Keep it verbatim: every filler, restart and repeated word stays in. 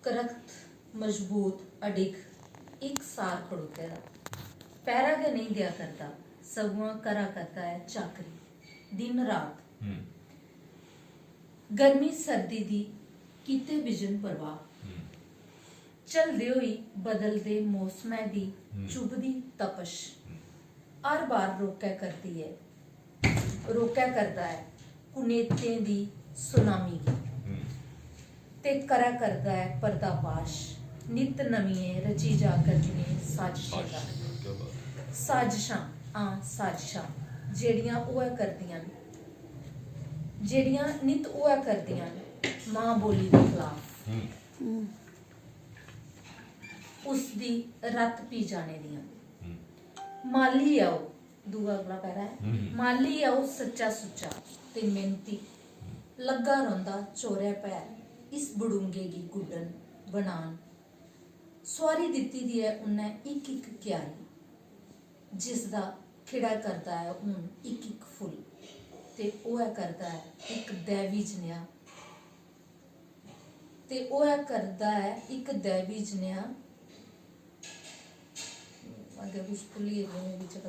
करख्त मजबूत अडिग इक सार खड़ोते दा, पैरा गै नेईं देआ करदा, सगुआं करा करदा ऐ चाकरी दिन रात। हम्म। गर्मी सर्दी दी कीते बिजन परवाह, हम्म। झलदे होई बदलदे मौसमै दी हम्म। चुभदी तपश हम्म। हर बार रोकै करदी ऐ, रोकै करदा ऐ कुनेतें दी सुनामी गी। हम्म। ते करै करदा ऐ पर्दाफाश नित नमियें रची जा करदियें साजिशें दा। साजिश, क्या बात है। साजिशां, हां, साजिशां जेह्ड़ियां होऐ करदियां न, जेह्ड़ियां नित होऐ करदियां न मां बोली दे खलाफ, हम्म। उसदी रत्त पी जाने दियां। हम्म। माली ऐ ओह्, दूआ अगला पैरा ऐ, हम्म। माली ऐ ओह् सच्चा सुच्चा ते मेहनती, लग्गा रौंह्दा चौरै पै इस बडूंगे गी गुड्डन बनान। सुआरी दित्ती दी ऐ उन्नै इक इक क्यारी, जिसदा खिड़ै करदा ऐ हून इक इक फुल्ल, ते होऐ करदा ऐ इक दैवी जनेहा, ते होऐ करदा ऐ इक दैवी जनेहा। अग्गें कुछ भुल्ली गेदी में बिच।